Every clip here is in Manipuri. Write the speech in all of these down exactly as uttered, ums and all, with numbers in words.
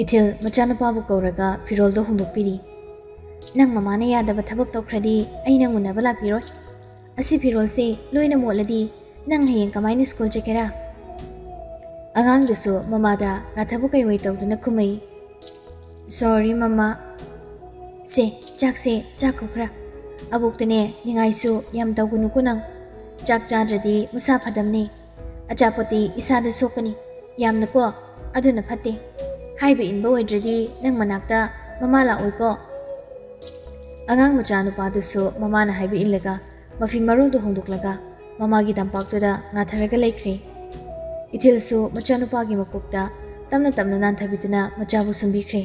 ꯏꯊꯤꯜ ꯃꯆꯥꯅꯨꯄꯥꯕꯨ ꯀꯧꯔꯒ ꯐꯤꯔꯣꯜꯗꯣ ꯍꯣꯡꯗꯣꯛꯄꯤꯔꯤ꯫ "ꯅꯪ ꯃꯃꯥꯅ ꯌꯥꯗꯕ ꯊꯕꯛ ꯇꯧꯈ꯭ꯔꯗꯤ ꯑꯩ ꯅꯪ ꯎꯅꯕ ꯂꯥꯛꯄꯤꯔꯣꯏ꯫ ꯑꯁꯤ ꯐꯤꯔꯣꯜꯁꯦ ꯂꯣꯏꯅ ꯃꯣꯠꯂꯗꯤ ꯅꯪ ꯍꯌꯦꯡ ꯀꯃꯥꯏꯅ ꯁ꯭ꯀꯨꯜ ꯆꯠꯀꯦꯔꯥ?" ꯑꯉꯥꯡꯗꯨꯁꯨ ꯃꯃꯥꯗ ꯉꯥꯊꯕ ꯀꯩꯑꯣꯏ ꯇꯧꯗꯨꯅ ꯈꯨꯝꯃꯛꯏ꯫ "ꯁꯣꯔꯤ ꯃꯃꯥ꯫ ꯁꯦ, ꯆꯥꯛꯁꯦ ꯆꯥꯈꯣ ꯈꯔ꯫ ꯑꯕꯣꯛꯇꯅꯦ ꯅꯤꯡꯉꯥꯏꯁꯨ ꯌꯥꯝ ꯇꯧꯒꯅꯨꯀꯣ ꯅꯪ꯫ ꯆꯥꯛ ꯆꯥꯗ꯭ꯔꯗꯤ ꯃꯁꯥ ꯐꯗꯝꯅꯦ꯫ ꯑꯆꯥꯄꯣꯠꯇꯤ ꯏꯁꯥꯗ ꯁꯣꯛꯀꯅꯤ꯫ ꯌꯥꯝꯅꯀꯣ, ꯑꯗꯨꯅ ꯐꯠꯇꯦ꯫ ꯍꯥꯏꯕ ꯏꯟꯕ ꯑꯣꯏꯗ꯭ꯔꯗꯤ ꯅꯪ ꯃꯅꯥꯛꯇ ꯃꯃꯥ ꯂꯥꯛꯑꯣꯏꯀꯣ?" ꯑꯉꯥꯡ ꯃꯆꯥ ꯅꯨꯄꯥꯗꯨꯁꯨ ꯃꯃꯥꯅ ꯍꯥꯏꯕ ꯏꯜꯂꯒ ꯃꯐꯤ ꯃꯔꯣꯜꯗꯨ ꯍꯣꯡꯗꯣꯛꯂꯒ ꯃꯃꯥꯒꯤ ꯇꯝꯄꯥꯛꯇꯨꯗ ꯉꯥꯊꯔꯒ ꯂꯩꯈ꯭ꯔꯦ꯫ ꯏꯊꯤꯜꯁꯨ ꯃꯆꯥꯅꯨꯄꯥꯒꯤ ꯃꯀꯣꯛꯇ ꯇꯞꯅ ꯇꯞꯅ ꯅꯥꯟꯊꯕꯤꯗꯨꯅ ꯃꯆꯥꯕꯨ ꯁꯨꯝꯕꯤꯈ꯭ꯔꯦ꯫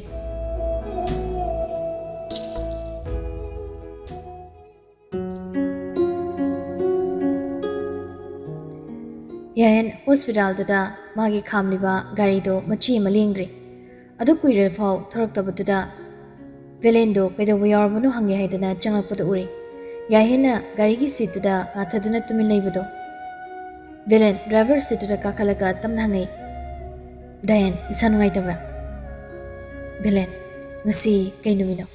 ꯌꯥꯍꯦꯟ ꯍꯣꯁꯄꯤꯇꯥꯜꯗꯨꯗ ꯃꯥꯒꯤ ꯈꯥꯝꯂꯤꯕ ꯒꯥꯔꯤꯗꯣ ꯃꯆꯤ ꯑꯃ ꯂꯦꯡꯗ꯭ꯔꯦ꯫ ꯑꯗꯨ ꯀꯨꯏꯔꯦ ꯐꯥꯎ ꯊꯣꯔꯛꯇꯕꯗꯨꯗ ꯚꯦꯂꯦꯟꯗꯣ ꯀꯩꯗꯧꯕ ꯌꯥꯎꯔꯕꯅꯣ ꯍꯪꯒꯦ ꯍꯥꯏꯗꯅ ꯆꯪꯂꯛꯄꯗ ꯎꯔꯦ꯫ ꯌꯥꯍꯦꯟꯅ ꯒꯥꯔꯤꯒꯤ ꯁꯤꯠꯇꯨꯗ ꯉꯥꯊꯗꯨꯅ ꯇꯨꯃꯤꯟ ꯂꯩꯕꯗꯣ꯫ ꯚꯦꯂꯦꯟ ꯗ꯭ꯔꯥꯏꯚꯔ ꯁꯤꯠꯇꯨꯗ ꯀꯥꯈꯠꯂꯒ ꯇꯞꯅ ꯍꯪꯉꯛꯏ, "ꯗꯥꯌꯦꯟ, ꯏꯁꯥ ꯅꯨꯡꯉꯥꯏꯇꯕ꯭ꯔꯥ?" ꯚꯦꯂꯦꯟ, "ꯉꯁꯤ ꯀꯩ ꯅꯨꯃꯤꯠꯅꯣ?"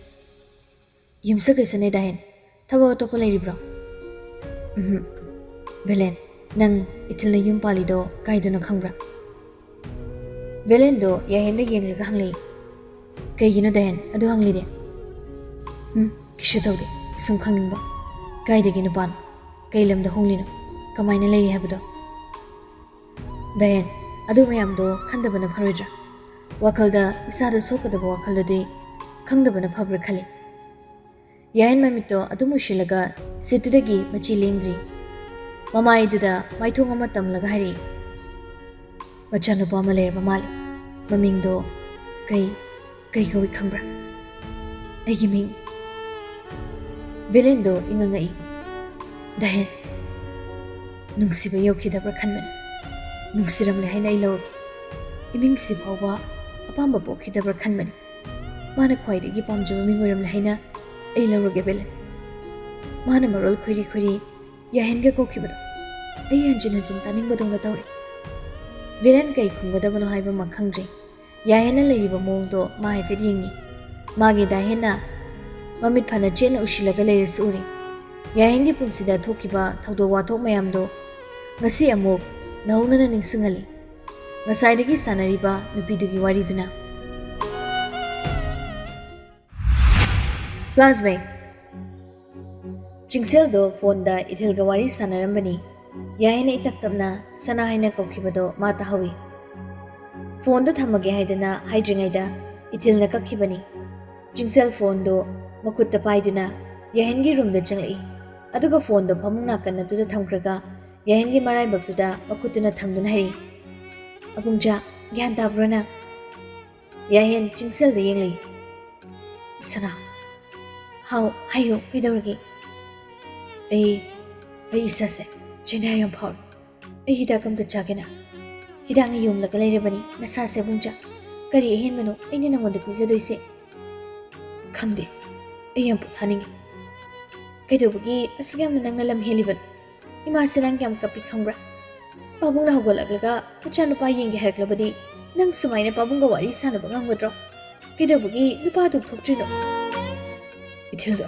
"ꯌꯨꯝꯁꯀꯩꯁꯅꯦ ꯗꯥꯍꯦꯟ꯫ ꯊꯕꯛ ꯑꯇꯣꯞꯄ ꯂꯩꯔꯤꯕ꯭ꯔꯣ?" "ꯎꯝꯍꯨꯝ꯫ ꯚꯦꯂꯦꯟ, ꯅꯪ ꯏꯊꯤꯜꯅ ꯌꯨꯝ ꯄꯥꯜꯂꯤꯗꯣ ꯀꯥꯏꯗꯅꯣ ꯈꯪꯕ꯭ꯔꯥ?" ꯚꯦꯂꯦꯟꯗꯣ ꯌꯥꯍꯦꯟꯗ ꯌꯦꯡꯂꯒ ꯍꯪꯂꯛꯏ꯫ "ꯀꯩꯒꯤꯅꯣ ꯗꯥꯍꯦꯟ ꯑꯗꯨ ꯍꯪꯂꯤꯗꯤ?" "ꯎꯝ, ꯀꯩꯁꯨ ꯇꯧꯗꯦ꯫ ꯁꯨꯝ ꯈꯪꯅꯤꯡꯕ꯫ ꯀꯥꯏꯗꯒꯤ ꯅꯨꯄꯥꯅꯣ? ꯀꯩ ꯂꯝꯗ ꯍꯣꯡꯂꯤꯅꯣ? ꯀꯃꯥꯏꯅ ꯂꯩꯔꯤ ꯍꯥꯏꯕꯗꯣ?" "ꯗꯥꯌꯦꯟ, ꯑꯗꯨ ꯃꯌꯥꯝꯗꯣ ꯈꯟꯗꯕꯅ ꯐꯔꯣꯏꯗ꯭ꯔꯥ? ꯋꯥꯈꯜꯗ ꯏꯁꯥꯗ ꯁꯣꯛꯀꯗꯕ ꯋꯥꯈꯜꯗꯨꯗꯤ ꯈꯪꯗꯕꯅ ꯐꯕ꯭ꯔꯥ ꯈꯜꯂꯤ꯫" ꯌꯥꯍꯦꯟ ꯃꯃꯤꯠꯇꯣ ꯑꯗꯨꯝ ꯎꯏꯁꯤꯜꯂꯒ ꯁꯤꯠꯇꯨꯗꯒꯤ ꯃꯆꯤ ꯂꯦꯡꯗ꯭ꯔꯤ꯫ ꯃꯃꯥꯏꯗꯨꯗ ꯃꯥꯏꯊꯣꯡ ꯑꯃ ꯇꯝꯂꯒ ꯍꯥꯏꯔꯛꯏ, "ꯃꯆꯥꯅꯨꯄꯥ ꯑꯃ ꯂꯩꯔꯕ ꯃꯥꯜꯂꯤ꯫ ꯃꯃꯤꯡꯗꯣ ꯀꯩ, ꯀꯩ ꯀꯧꯏ ꯈꯪꯕ꯭ꯔꯥ?" "ꯑꯩꯒꯤ ꯃꯤꯡ?" ꯚꯦꯂꯦꯟꯗꯣ ꯏꯉꯛ ꯉꯛꯏ꯫ "ꯗꯥꯍꯦꯟ, ꯅꯨꯡꯁꯤꯕ ꯌꯧꯈꯤꯗꯕ꯭ꯔꯥ ꯈꯟꯕꯅꯤ꯫ ꯅꯨꯡꯁꯤꯔꯝꯂꯦ ꯍꯥꯏꯅ ꯑꯩ ꯂꯧꯔꯒꯦ꯫ ꯏꯃꯤꯡꯁꯤ ꯐꯥꯎꯕ ꯑꯄꯥꯝꯕ ꯄꯣꯛꯈꯤꯗꯕ꯭ꯔꯥ ꯈꯟꯕꯅꯤ꯫ ꯃꯥꯅ ꯈ꯭ꯋꯥꯏꯗꯒꯤ ꯄꯥꯝꯖꯕ ꯃꯤꯡ ꯑꯣꯏꯔꯝꯂꯦ ꯍꯥꯏꯅ ꯑꯩ ꯂꯧꯔꯒꯦ ꯚꯦꯂꯦꯟ꯫" ꯃꯥꯅ ꯃꯔꯣꯜ ꯈꯣꯏꯔꯤ ꯈꯣꯏꯔꯤ ꯌꯥꯍꯦꯟꯒ ꯀꯧꯈꯤꯕꯗꯣ ꯑꯩ ꯍꯟꯖꯤꯟ ꯍꯟꯖꯤꯟ ꯇꯥꯅꯤꯡꯕꯗꯧꯅ ꯇꯧꯔꯦ꯫ ꯚꯦꯂꯦꯟ ꯀꯩ ꯈꯨꯝꯒꯗꯕꯅꯣ ꯍꯥꯏꯕꯃꯛ ꯈꯪꯗ꯭ꯔꯦ꯫ ꯌꯥꯍꯦꯟꯅ ꯂꯩꯔꯤꯕ ꯃꯑꯣꯡꯗꯣ ꯃꯥ ꯍꯥꯏꯐꯦꯠ ꯌꯦꯡꯉꯤ꯫ ꯃꯥꯒꯤ ꯗꯥꯍꯦꯟꯅ ꯃꯃꯤꯠ ꯐꯅ ꯆꯦꯠꯅ ꯎꯁꯤꯜꯂꯒ ꯂꯩꯔꯁꯨ ꯎꯔꯤ꯫ ꯌꯥꯍꯦꯟꯒꯤ ꯄꯨꯟꯁꯤꯗ ꯊꯣꯛꯈꯤꯕ ꯊꯧꯗꯣꯛ ꯋꯥꯊꯣꯛ ꯃꯌꯥꯝꯗꯣ ꯉꯁꯤ ꯑꯃꯨꯛ ꯅꯧꯍꯧꯅꯅ ꯅꯤꯡꯁꯤꯡꯍꯜꯂꯤ꯫ ꯉꯁꯥꯏꯗꯒꯤ ꯁꯥꯟꯅꯔꯤꯕ ꯅꯨꯄꯤꯗꯨꯒꯤ ꯋꯥꯔꯤꯗꯨꯅ꯫ Flashback. ꯆꯤꯡꯁꯦꯜꯗꯣ ꯐꯣꯟꯗ ꯏꯊꯤꯜꯒ ꯋꯥꯔꯤ ꯁꯥꯟꯅꯔꯝꯕꯅꯤ꯫ ꯌꯥꯍꯦꯟꯅ ꯏꯇꯞ ꯇꯞꯅ ꯁꯅꯥ ꯍꯥꯏꯅ ꯀꯧꯈꯤꯕꯗꯣ ꯃꯥ ꯇꯥꯍꯧꯏ꯫ ꯐꯣꯟꯗꯣ ꯊꯝꯃꯒꯦ ꯍꯥꯏꯗꯅ ꯍꯥꯏꯗ꯭ꯔꯤꯉꯩꯗ ꯏꯊꯤꯜꯅ ꯀꯛꯈꯤꯕꯅꯤ꯫ ꯆꯤꯡꯁꯦꯜ ꯐꯣꯟꯗꯣ ꯃꯈꯨꯠꯇ ꯄꯥꯏꯗꯨꯅ ꯌꯥꯍꯦꯟꯒꯤ ꯔꯨꯝꯗ ꯆꯪꯂꯛꯏ꯫ ꯑꯗꯨꯒ ꯐꯣꯟꯗꯣ ꯐꯃꯨꯡ ꯅꯥꯀꯟ ꯑꯗꯨꯗ ꯊꯝꯈ꯭ꯔꯒ ꯌꯥꯍꯦꯟꯒꯤ ꯃꯔꯥꯏꯕꯛꯇꯨꯗ ꯃꯈꯨꯠꯇꯨꯅ ꯊꯝꯗꯨꯅ ꯍꯥꯏꯔꯤ, "ꯑꯕꯨꯡꯆꯥ, ꯒ꯭ꯌꯥꯟ ꯇꯥꯕ꯭ꯔꯣ ꯅꯪ?" ꯌꯥꯍꯦꯟ ꯆꯤꯡꯁꯦꯜꯗ ꯌꯦꯡꯂꯤ꯫ "ꯁꯅꯥ, ꯍꯥꯎ, ꯍꯥꯏꯌꯨ, ꯀꯩꯗꯧꯔꯒꯦ?" "ꯑꯩ, ꯑꯩ ꯏꯁꯥꯁꯦ ꯆꯦꯟꯅꯤꯡꯉꯥꯏ ꯌꯥꯝ ꯐꯥꯎꯔꯦ꯫ ꯑꯩ ꯍꯤꯗꯥꯛ ꯑꯝꯇ ꯆꯥꯒꯦꯅ ꯍꯤꯗꯥꯛꯅ ꯌꯣꯝꯂꯒ ꯂꯩꯔꯕꯅꯤ ꯅꯁꯥꯁꯦ ꯑꯕꯨꯡꯆꯥ꯫ ꯀꯔꯤ ꯑꯍꯦꯟꯕꯅꯣ ꯑꯩꯅ ꯅꯪꯉꯣꯟꯗ ꯄꯤꯖꯗꯣꯏꯁꯦ?" "ꯈꯪꯗꯦ, ꯑꯩ ꯌꯥꯝ ꯄꯣꯊꯥꯅꯤꯡꯉꯤ꯫ ꯀꯩꯗꯧꯕꯒꯤ ꯑꯁꯨꯛ ꯌꯥꯝꯅ ꯅꯪꯅ ꯂꯝ ꯍꯦꯜꯂꯤꯕꯅꯣ? ꯏꯃꯥꯁꯦ ꯅꯪ ꯀꯌꯥꯝ ꯀꯞꯄꯤ ꯈꯪꯕ꯭ꯔꯥ? ꯄꯥꯕꯨꯡꯅ ꯍꯧꯒꯠꯂꯛꯂꯒ ꯃꯆꯥꯅꯨꯄꯥ ꯌꯦꯡꯒꯦ ꯍꯥꯏꯔꯛꯂꯕꯗꯤ ꯅꯪ ꯁꯨꯃꯥꯏꯅ ꯄꯥꯕꯨꯡꯒ ꯋꯥꯔꯤ ꯁꯥꯟꯅꯕ ꯉꯝꯒꯗ꯭ꯔꯣ? ꯀꯩꯗꯧꯕꯒꯤ ꯅꯨꯄꯥꯗꯨ ꯊꯣꯛꯇ꯭ꯔꯤꯅꯣ?" "ꯏꯊꯤꯜꯗꯣ,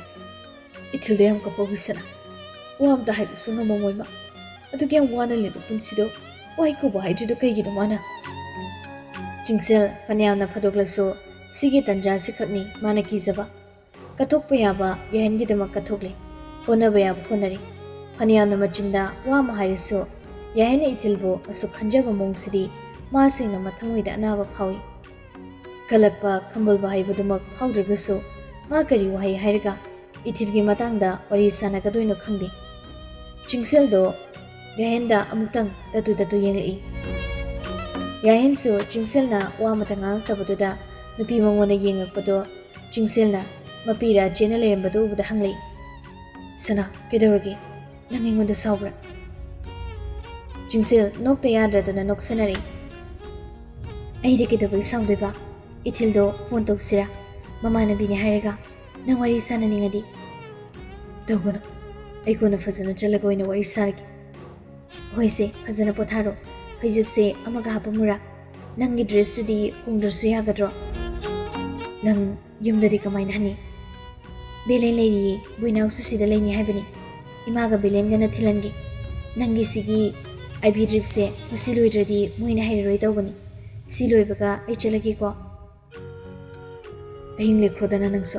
ꯏꯊꯤꯜꯗꯣ ꯌꯥꯝ ꯀꯞꯄꯧꯏ ꯁꯅꯥ꯫ ꯋꯥ ꯑꯝꯇ ꯍꯥꯏꯕꯁꯨ ꯉꯝꯃꯝꯃꯣꯏ ꯃꯥ꯫ ꯑꯗꯨꯛ ꯌꯥꯝ ꯋꯥꯅ ꯂꯦꯟꯕ ꯄꯨꯟꯁꯤꯗꯣ ꯋꯥꯍꯩ ꯀꯧꯕ ꯍꯥꯏꯗ꯭ꯔꯤꯗꯣ ꯀꯩꯒꯤꯅꯣ ꯃꯥꯅ?" ꯆꯤꯡꯁꯦꯜ ꯐꯅꯌꯥꯝꯅ ꯐꯥꯗꯣꯛꯂꯁꯨ ꯁꯤꯒꯤ ꯇꯟꯖꯥꯁꯤ ꯈꯛꯅꯤ ꯃꯥꯅ ꯀꯤꯖꯕ꯫ ꯀꯠꯊꯣꯛꯄ ꯌꯥꯕ ꯌꯥꯍꯦꯟꯒꯤꯗꯃꯛ ꯀꯠꯊꯣꯛꯂꯤ, ꯍꯣꯠꯅꯕ ꯌꯥꯕ ꯍꯣꯠꯅꯔꯤ꯫ ꯐꯅꯌꯥꯝꯅ ꯃꯆꯤꯟꯗ ꯋꯥ ꯑꯃ ꯍꯥꯏꯔꯁꯨ ꯌꯥꯍꯦꯟꯅ ꯏꯊꯤꯜꯕꯨ ꯑꯁꯨꯛ ꯈꯟꯖꯕ ꯃꯑꯣꯡꯁꯤꯗꯤ ꯃꯥ ꯁꯦꯡꯅ ꯃꯊꯃꯣꯏꯗ ꯑꯅꯥꯕ ꯐꯥꯎꯏ꯫ ꯀꯜꯂꯛꯄ ꯈꯝꯕꯜꯕ ꯍꯥꯏꯕꯗꯨꯃꯛ ꯐꯥꯎꯗ꯭ꯔꯒꯁꯨ ꯃꯥ ꯀꯔꯤ ꯋꯥꯍꯩ ꯍꯥꯏꯔꯒ ꯏꯊꯤꯜꯒꯤ ꯃꯇꯥꯡꯗ ꯋꯥꯔꯤ ꯁꯥꯟꯅꯒꯗꯣꯏꯅꯣ ꯈꯪꯗꯦ꯫ ꯆꯤꯡꯁꯦꯜꯗꯣ ꯌꯥꯍꯦꯟꯗ ꯑꯃꯨꯛꯇꯪ ꯇꯠꯇꯨ ꯇꯠꯇꯨ ꯌꯦꯡꯂꯛꯏ꯫ ꯌꯥꯍꯦꯟꯁꯨ ꯆꯤꯡꯁꯦꯜꯅ ꯋꯥ ꯑꯃꯇ ꯉꯥꯡꯉꯛꯇꯕꯗꯨꯗ ꯅꯨꯄꯤ ꯃꯉꯣꯟꯗ ꯌꯦꯡꯉꯛꯄꯗꯣ ꯆꯤꯡꯁꯦꯜꯅ ꯃꯄꯤꯔꯥ ꯆꯦꯟꯅ ꯂꯩꯔꯝꯕꯗꯨ ꯎꯕꯗ ꯍꯪꯂꯛꯏ, "ꯁꯅꯥ, ꯀꯩꯗꯧꯔꯒꯦ? ꯅꯪ ꯑꯩꯉꯣꯟꯗ ꯁꯥꯎꯕ꯭ꯔꯥ?" ꯆꯤꯡꯁꯦꯜ ꯅꯣꯛꯇ ꯌꯥꯗ꯭ꯔꯗꯅ ꯅꯣꯛꯁꯟꯅꯔꯛꯏ꯫ "ꯑꯩꯗꯤ ꯀꯩꯗꯧꯕꯩ ꯁꯥꯎꯗꯣꯏꯕ? ꯏꯊꯤꯜꯗꯣ ꯐꯣꯟ ꯇꯧꯁꯤꯔꯥ? ꯃꯃꯥꯟꯅꯕꯤꯅꯦ ꯍꯥꯏꯔꯒ ꯅꯪ ꯋꯥꯔꯤ ꯁꯥꯟꯅꯅꯤꯡꯉꯗꯤ?" "ꯇꯧꯒꯅꯨ, ꯑꯩ ꯀꯣꯟꯅ ꯐꯖꯅ ꯆꯠꯂꯒ ꯑꯣꯏꯅ ꯋꯥꯔꯤ ꯁꯥꯔꯒꯦ꯫ ꯍꯣꯏꯁꯦ, ꯐꯖꯅ ꯄꯣꯊꯥꯔꯣ꯫ ꯐꯩꯖꯨꯞꯁꯦ ꯑꯃꯒ ꯍꯥꯞꯄꯝꯃꯨꯔꯥ? ꯅꯪꯒꯤ ꯗ꯭ꯔꯦꯁꯇꯨꯗꯤ ꯍꯣꯡꯗ꯭ꯔꯁꯨ ꯌꯥꯒꯗ꯭ꯔꯣ? ꯅꯪ ꯌꯨꯝꯗꯗꯤ ꯀꯃꯥꯏꯅ ꯍꯟꯅꯤ? ꯕꯦꯂꯦꯟ ꯂꯩꯔꯤꯌꯦ, ꯕꯣꯏꯅꯥꯎꯁꯨ ꯁꯤꯗ ꯂꯩꯅꯤ ꯍꯥꯏꯕꯅꯤ꯫ ꯏꯃꯥꯒ ꯕꯦꯂꯦꯟꯒꯅ ꯊꯤꯜꯍꯟꯒꯦ꯫ ꯅꯪꯒꯤ ꯁꯤꯒꯤ ꯑꯥꯏ ꯚꯤ ꯗ꯭ꯔꯤꯞꯁꯦ ꯉꯁꯤ ꯂꯣꯏꯗ꯭ꯔꯗꯤ ꯃꯣꯏꯅ ꯍꯩꯔꯔꯣꯏ ꯇꯧꯕꯅꯤ꯫ ꯁꯤ ꯂꯣꯏꯕꯒ ꯑꯩ ꯆꯠꯂꯒꯦꯀꯣ꯫ ꯑꯍꯤꯡ ꯂꯦꯛꯈ꯭ꯔꯣꯗꯅ ꯅꯪꯁꯨ꯫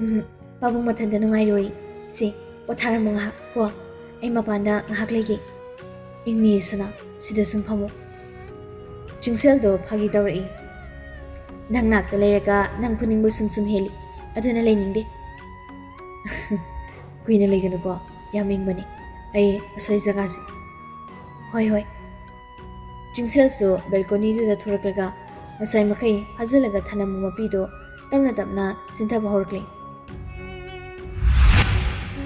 ꯎꯝ, ꯄꯥꯕꯨꯡ ꯃꯊꯟꯇ ꯅꯨꯡꯉꯥꯏꯔꯣꯏ꯫ ꯁꯦ, ꯄꯣꯊꯥꯔꯝꯃꯨ ꯉꯥꯏꯍꯥꯛ ꯀꯣ꯫ ꯑꯩ ꯃꯄꯥꯟꯗ ꯉꯥꯏꯍꯥꯛ ꯂꯩꯒꯦ꯫ ꯏꯪꯅꯤ ꯁꯅꯥ, ꯁꯤꯗ ꯁꯨꯝ ꯐꯝꯃꯨ꯫ ꯆꯤꯡꯁꯦꯜꯗꯣ ꯐꯥꯒꯤ ꯇꯧꯔꯛꯏ꯫ ꯅꯪ ꯅꯥꯛꯇ ꯂꯩꯔꯒ ꯅꯪ ꯐꯨꯅꯤꯡꯕ ꯁꯨꯝ ꯁꯨꯝ ꯍꯦꯜꯂꯤ꯫ ꯑꯗꯨꯅ ꯂꯩꯅꯤꯡꯗꯦ꯫ ꯀꯨꯏꯅ ꯂꯩꯒꯅꯨꯀꯣ, ꯌꯥꯝ ꯏꯪꯕꯅꯤ꯫ ꯑꯩ ꯑꯁꯣꯏ ꯖꯒꯥꯁꯦ꯫ ꯍꯣꯏ, ꯍꯣꯏ꯫ ꯆꯤꯡꯁꯦꯜꯁꯨ ꯕꯦꯜꯀꯣꯅꯤꯗꯨꯗ ꯊꯣꯔꯛꯂꯒ ꯉꯁꯥꯏ ꯃꯈꯩ ꯐꯥꯖꯤꯜꯂꯒ ꯊꯅꯝꯕ ꯃꯄꯤꯗꯣ ꯇꯞꯅ ꯇꯞꯅ ꯁꯤꯟꯊꯕ ꯍꯧꯔꯛꯂꯦ꯫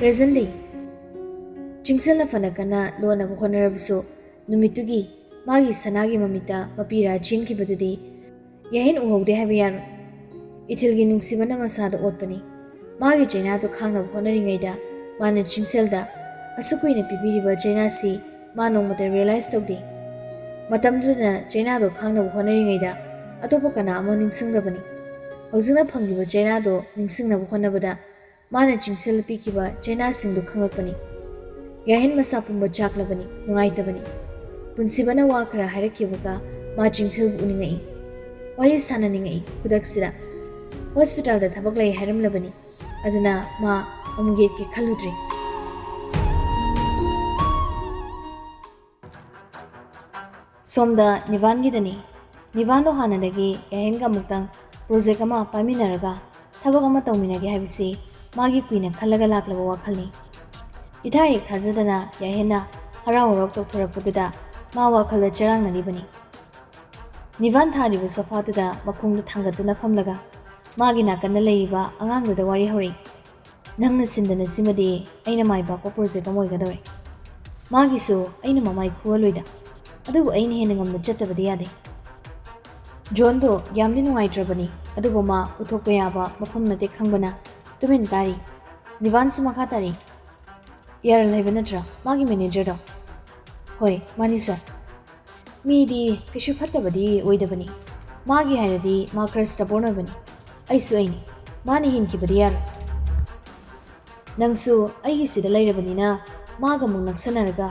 Present day꯫ ꯆꯤꯡꯁꯦꯜꯅ ꯐꯅ ꯀꯟꯅ ꯂꯣꯟꯅꯕ ꯍꯣꯠꯅꯔꯕꯁꯨ ꯅꯨꯃꯤꯠꯇꯨꯒꯤ ꯃꯥꯒꯤ ꯁꯅꯥꯒꯤ ꯃꯃꯤꯠꯇ ꯃꯄꯤꯔꯥ ꯆꯦꯟꯈꯤꯕꯗꯨꯗꯤ ꯌꯥꯍꯦꯟ ꯎꯍꯧꯗꯦ ꯍꯥꯏꯕ ꯌꯥꯔꯣꯏ꯫ ꯏꯊꯤꯜꯒꯤ ꯅꯨꯡꯁꯤꯕꯅ ꯃꯁꯥꯗ ꯑꯣꯠꯄꯅꯤ꯫ ꯃꯥꯒꯤ ꯆꯩꯅꯥꯗꯨ ꯈꯥꯡꯅꯕ ꯍꯣꯠꯅꯔꯤꯉꯩꯗ ꯃꯥꯅ ꯆꯤꯡꯁꯦꯜꯗ ꯑꯁꯨꯛ ꯀꯨꯏꯅ ꯄꯤꯕꯤꯔꯤꯕ ꯆꯩꯅꯥꯁꯤ ꯃꯥ ꯅꯣꯡꯃꯇ realize ꯇꯧꯗꯦ꯫ ꯃꯇꯝꯗꯨꯗ ꯆꯩꯅꯥꯗꯣ ꯈꯥꯡꯅꯕ ꯍꯣꯠꯅꯔꯤꯉꯩꯗ ꯑꯇꯣꯞꯄ ꯀꯅꯥ ꯑꯃ ꯅꯤꯡꯁꯤꯡꯗꯕꯅꯤ꯫ ꯍꯧꯖꯤꯛꯅ ꯐꯪꯂꯤꯕ ꯆꯩꯅꯥꯗꯣ ꯅꯤꯡꯁꯤꯡꯅꯕ ꯍꯣꯠꯅꯕꯗ ꯃꯥꯅ ꯆꯤꯡꯁꯤꯜ ꯄꯤꯈꯤꯕ ꯆꯩꯅꯥꯁꯤꯡꯗꯨ ꯈꯪꯂꯛꯄꯅꯤ꯫ ꯌꯥꯍꯦꯟ ꯃꯁꯥ ꯄꯨꯝꯕ ꯆꯥꯛꯂꯕꯅꯤ, ꯅꯨꯡꯉꯥꯏꯇꯕꯅꯤ꯫ ꯄꯨꯟꯁꯤꯕꯅ ꯋꯥ ꯈꯔ ꯍꯥꯏꯔꯛꯈꯤꯕꯒ ꯃꯥ ꯆꯤꯡꯁꯤꯜꯕꯨ ꯎꯅꯤꯡꯉꯛꯏ꯫ ꯋꯥꯔꯤ ꯁꯥꯟꯅꯅꯤꯡꯉꯛꯏ ꯈꯨꯗꯛꯁꯤꯗ꯫ ꯍꯣꯁꯄꯤꯇꯥꯜꯗ ꯊꯕꯛ ꯂꯩ ꯍꯥꯏꯔꯝꯂꯕꯅꯤ꯫ ꯑꯗꯨꯅ ꯃꯥ ꯑꯃꯨꯛ ꯌꯦꯠꯀꯦ ꯈꯜꯂꯨꯗ꯭ꯔꯤ꯫ ꯁꯣꯝꯗ ꯅꯤꯚꯥꯟꯒꯤꯗꯅꯤ꯫ ꯅꯤꯚꯥꯟꯗꯣ ꯍꯥꯟꯅꯗꯒꯤ ꯌꯥꯍꯦꯟꯒ ꯑꯃꯨꯛꯇꯪ project ꯑꯃ ꯄꯥꯏꯃꯤꯟꯅꯔꯒ ꯊꯕꯛ ꯑꯃ ꯇꯧꯃꯤꯟꯅꯒꯦ ꯍꯥꯏꯕꯁꯤ ꯃꯥꯒꯤ ꯀꯨꯏꯅ ꯈꯜꯂꯒ ꯂꯥꯛꯂꯕ ꯋꯥꯈꯜꯅꯤ꯫ ꯏꯊꯥ ꯍꯦꯛ ꯊꯥꯖꯗꯅ ꯌꯥꯍꯦꯟꯅ ꯍꯔꯥꯎ ꯍꯔꯥꯎ ꯇꯧꯊꯣꯔꯛꯄꯗꯨꯗ ꯃꯥ ꯋꯥꯈꯜꯗ ꯆꯔꯥꯡꯅꯔꯤꯕꯅꯤ꯫ ꯅꯤꯚꯥꯟ ꯊꯥꯔꯤꯕ ꯁꯣꯐꯥꯗꯨꯗ ꯃꯈꯣꯡꯗ ꯊꯥꯡꯒꯠꯇꯨꯅ ꯐꯝꯂꯒ ꯃꯥꯒꯤ ꯅꯥꯀꯟꯗ ꯂꯩꯔꯤꯕ ꯑꯉꯥꯡꯗꯨꯗ ꯋꯥꯔꯤ ꯍꯧꯔꯛꯏ꯫ ꯅꯪꯅ ꯁꯤꯟꯗꯅ ꯁꯤꯃꯗꯤ ꯑꯩꯅ ꯃꯥꯏ ꯄꯥꯛꯄ project ꯑꯃ ꯑꯣꯏꯒꯗꯧꯔꯦ꯫ ꯃꯥꯒꯤꯁꯨ ꯑꯩꯅ ꯃꯃꯥꯏ ꯈꯨꯍꯜꯂꯣꯏꯗ꯫ ꯑꯗꯨꯕꯨ ꯑꯩꯅ ꯍꯦꯟꯅ ꯉꯝꯅ ꯆꯠꯇꯕꯗꯤ ꯌꯥꯗꯦ꯫ ꯖꯣꯟꯗꯣ ꯌꯥꯝꯗꯤ ꯅꯨꯡꯉꯥꯏꯇ꯭ꯔꯕꯅꯤ, ꯑꯗꯨꯕꯨ ꯃꯥ ꯎꯠꯊꯣꯛꯄ ꯌꯥꯕ ꯃꯐꯝ ꯅꯠꯇꯦ ꯈꯪꯕꯅ ꯇꯨꯃꯤꯟ ꯇꯥꯔꯤ꯫ ꯅꯤꯚꯥꯟꯁꯨ ꯃꯈꯥ ꯇꯥꯔꯤ꯫ ꯌꯥꯔꯜ ꯍꯥꯏꯕ ꯅꯠꯇ꯭ꯔꯥ, ꯃꯥꯒꯤ managerꯗꯣ? ꯍꯣꯏ, ꯃꯥꯅꯤ sir꯫ ꯃꯤꯗꯤ ꯀꯩꯁꯨ ꯐꯠꯇꯕꯗꯤ ꯑꯣꯏꯗꯕꯅꯤ꯫ ꯃꯥꯒꯤ ꯍꯥꯏꯔꯗꯤ ꯃꯥ ꯈꯔ stubborn ꯑꯣꯏꯕꯅꯤ꯫ ꯑꯩꯁꯨ ꯑꯩꯅꯤ꯫ ꯃꯥꯅ ꯍꯦꯟꯈꯤꯕꯗꯤ ꯌꯥꯔꯣꯏ꯫ ꯅꯪꯁꯨ ꯑꯩꯒꯤꯁꯤꯗ ꯂꯩꯔꯕꯅꯤꯅ ꯃꯥꯒ ꯑꯃꯨꯛ ꯅꯛꯁꯟꯅꯔꯒ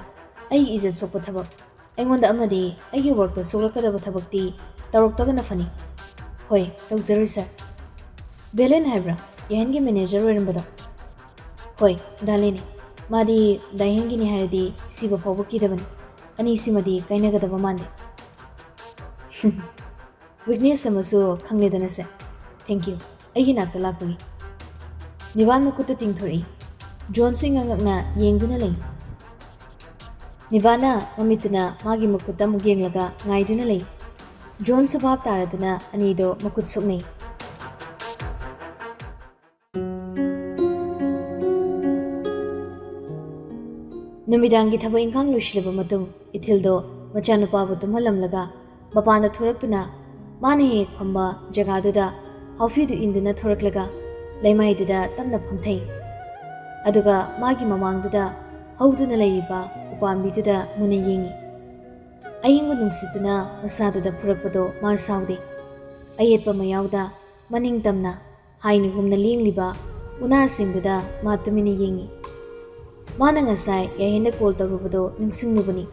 ꯑꯩꯒꯤ ꯏꯖꯠ ꯁꯣꯛꯄ ꯊꯕꯛ, ꯑꯩꯉꯣꯟꯗ ꯑꯃꯗꯤ ꯑꯩꯒꯤ workꯇ ꯁꯣꯛꯂꯛꯀꯗꯕ ꯊꯕꯛꯇꯤ ꯇꯧꯔꯛꯇꯕꯅ ꯐꯅꯤ꯫ ꯍꯣꯏ, ꯇꯧꯖꯔꯣꯏ sir꯫ ꯕꯦꯂꯦꯟ ꯍꯥꯏꯕ꯭ꯔꯥ? ꯌꯥꯍꯦꯟꯒꯤ manager ꯑꯣꯏꯔꯝꯕꯗꯣ? ꯍꯣꯏ, ꯗꯥꯂꯦꯅꯦ꯫ ꯃꯥꯗꯤ ꯗꯥꯏꯍꯦꯟꯒꯤꯅꯤ ꯍꯥꯏꯔꯗꯤ ꯁꯤꯕ ꯐꯥꯎꯕ ꯀꯤꯗꯕꯅꯤ꯫ ꯑꯅꯤꯁꯤꯃꯗꯤ ꯀꯥꯏꯅꯒꯗꯕ ꯃꯥꯟꯗꯦ꯫ Weakness ꯑꯃꯁꯨ ꯈꯪꯂꯦꯗꯅ sir꯫ Thank you꯫ ꯑꯩꯒꯤ ꯅꯥꯛꯇ ꯂꯥꯛꯄꯒꯤ꯫ ꯅꯤꯕꯥꯟ ꯃꯈꯨꯠꯇ ꯇꯤꯡꯊꯣꯔꯛꯏ꯫ ꯖꯣꯟꯁꯨ ꯏꯉꯛ ꯉꯛꯅ ꯌꯦꯡꯗꯨꯅ ꯂꯩ꯫ ꯅꯤꯕꯥꯟꯅ ꯃꯃꯤꯠꯇꯨꯅ ꯃꯥꯒꯤ ꯃꯈꯨꯠꯇ ꯑꯃꯨꯛ ꯌꯦꯡꯂꯒ ꯉꯥꯏꯗꯨꯅ ꯂꯩ꯫ ꯖꯣꯟꯁꯨ ꯚꯥꯞ ꯇꯥꯔꯗꯨꯅ ꯑꯅꯤꯗꯣ ꯃꯈꯨꯠ ꯁꯣꯛꯅꯩ꯫ ꯅꯨꯃꯤꯗꯥꯡꯒꯤ ꯊꯕꯛ ꯏꯪꯈꯥꯡ ꯂꯣꯏꯁꯤꯜꯂꯕ ꯃꯇꯨꯡ, ꯏꯊꯤꯜꯗꯣ ꯃꯆꯥꯅꯨꯄꯥꯕꯨ ꯇꯨꯝꯍꯜꯂꯝꯂꯒ ꯃꯄꯥꯟꯗ ꯊꯣꯔꯛꯇꯨꯅ ꯃꯥꯅ ꯍꯦꯛ ꯐꯝꯕ ꯖꯒꯥꯗꯨꯗ ꯍꯥꯎꯐꯤꯗꯨ ꯏꯟꯗꯨꯅ ꯊꯣꯔꯛꯂꯒ ꯂꯩꯃꯥꯏꯗꯨꯗ ꯇꯞꯅ ꯐꯝꯊꯩ꯫ ꯑꯗꯨꯒ ꯃꯥꯒꯤ ꯃꯃꯥꯡꯗꯨꯗ ꯍꯧꯗꯨꯅ ꯂꯩꯔꯤꯕ ꯎꯄꯥꯝꯕꯤꯗꯨꯗ ꯃꯨꯟꯅ ꯌꯦꯡꯏ꯫ ꯑꯌꯤꯡꯕ ꯅꯨꯡꯁꯤꯠꯇꯨꯅ ꯃꯁꯥꯗꯨꯗ ꯐꯨꯔꯛꯄꯗꯣ ꯃꯥ ꯁꯥꯎꯗꯦ꯫ ꯑꯌꯦꯠꯄ ꯃꯌꯥꯎꯗ ꯃꯅꯤꯡ ꯇꯝꯅ ꯍꯥꯏꯅ ꯍꯨꯝꯅ ꯂꯦꯡꯂꯤꯕ ꯎꯅꯥꯁꯤꯡꯗꯨꯗ ꯃꯥ ꯇꯨꯃꯤꯟꯅ ꯌꯦꯡꯏ꯫ ꯃꯥꯅ ꯉꯁꯥꯏ ꯌꯥꯍꯦꯟꯗ call ꯇꯧꯔꯨꯕꯗꯣ ꯅꯤꯡꯁꯤꯡꯂꯨꯕꯅꯤ꯫